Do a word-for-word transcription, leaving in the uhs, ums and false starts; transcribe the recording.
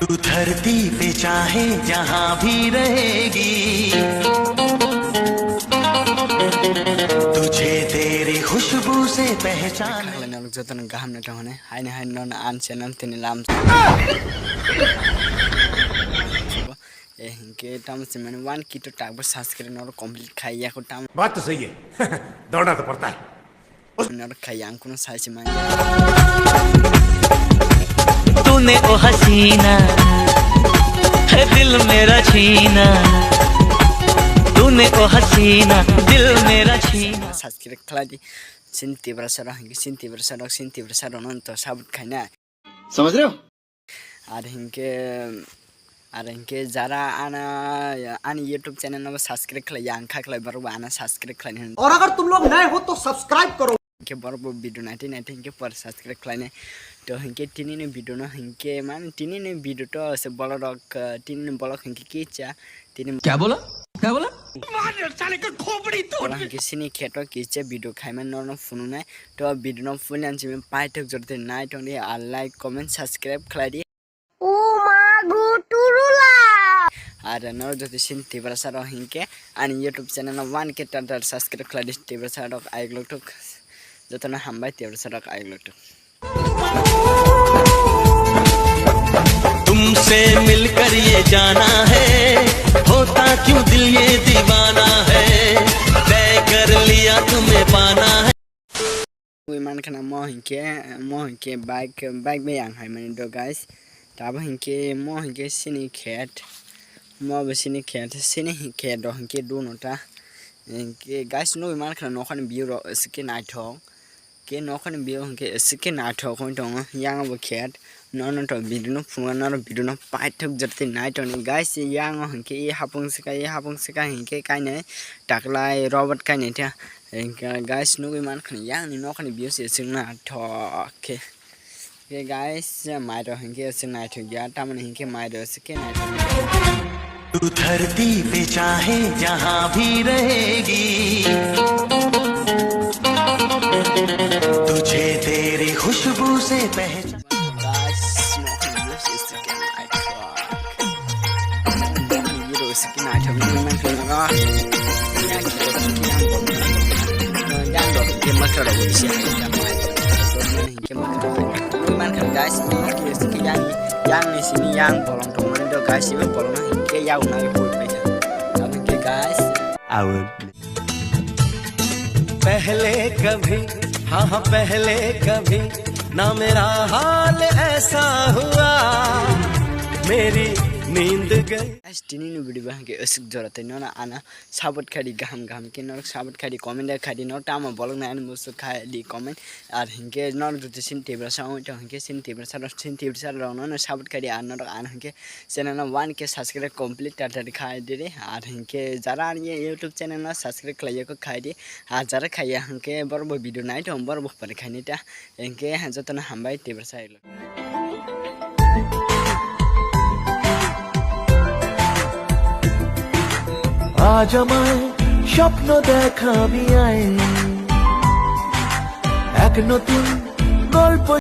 तू धरती पे चाहे जहां भी रहेगी, तुझे तेरी खुशबू से पहचान. Khaklai norok jotono kaham no tong hwnwi, haino haino nono ani channel tini lam. E hinkhe tamo se mani one K to takbo subscribe norok complete khai ya ko tamo. बात तो सही है. दौड़ना तो पड़ता है. Norok khai ya ang kuno sai se mani. तूने ओ हसीना, है दिल मेरा छीना, तूने ओ हसीना, दिल मेरा छीना. Subscribe khlai di. Chini Tiprasa rok hinkhe chini Tiprasa rok, chini Tiprasa rok no to support khaina. समझ रहे हो? Ar hinkhe, ar hinkhe jara ana, ani YouTube channel no subscribe khlai ya, ang kha khlai borok bo ana subscribe khlai ni hwn. और अगर तुम लोग नए हो तो सब्सक्राइब करो. Hinkhe borok bo video naitwi naitwi hinkhe por subscribe khlai nai. To hinkhe tini ni video no hinkhe mani tini ni video to se bolorok, eh, tini ni bolok hinkhe kicha tini क्या बोला? क्या बोला? Wala hinkhe sini kheto kicha video khaima norno phunuknai. To video no phunuknai simi paithak jora tei nai tongdi, ar like, comment, subscribe khlai di. O ma go turula. Ar norok joto sini Tiprasa rok hinkhe ani YouTube channel no one K tar tar subscribe khlai di Tiprasa rok ayuk lok tuk. Jotono hambai Tiprasa rok ayuk lok tuk. तुमसे मिलकर ये जाना है, होता क्यों दिल ये दीवाना है, तय कर लिया तुम्हें पाना है. Ui man khana mo hinkhe, mo hinkhe bike, bike bai ang hai mani do guys. Tabo hinkhe mo hinkhe sini khet, mo bo sini khet, sini khet do hinkhe do no ta. Hinkhe guys nugui man khana nokhani view rok sikhe naithok. Khe nokhani view hinkhe sikhe naithok wng tongo, yang bo khet. Nono to video no phunukha, norok video no paithak jora tei nai tongdi guys. Yang o hinkhe e hapung sika, e hapung sika hinkhe kainwi taklai robot kainwi ta. Hinkhe guys nugui mankha yang ni nokhani view se chwng naithok khe. Khe guys mai rok hinkhe chwng naithok ya, tamoni hinkhe mai rok sikhe naithok. तू धरती पे चाहे जहां भी रहेगी, तुझे तेरी खुशबू से पहचान. Guys, no, yes, yes, again, I try. Hero skin item ni man khe naga. Yang hero skin yang bom. Yang dok ke makra dok isi yang yang mai. Ke makra. Ni man khe guys, ni man khe skin yang yang ni sini yang bolong tong mani do guys, ibe bolong na ke yang na ko pai. Tapi ke guys. Our पहले कभी, हाँ हाँ पहले कभी ना मेरा हाल ऐसा हुआ, मेरी नींद गई. Guys, tini ni video ba hwnkhe aswk jora tei nono ano support khai di, gaham gaham khe norok support khai di, comment khai di, no tamo bolok nai ani musu khai di comment. Ar hwnkhe norok joto sini Tiprasa wng tong hwnkhe sini Tiprasa rok, sini Tiprasa rok no support khai di, ar norok ano hwnkhe channel no one K subscribe complete tar tar khai di re. Ar hwnkhe jara ani YouTube channel no subscribe khlai ya kho khai di. Ar jara khai ya hwnkhe borok bo video nai tong, borok bo pore khai ni ta. Hwnkhe jotono hambai Tiprasa. আজ আমায় স্বপ্ন দেখাবি আয়, এক নতুন গল্প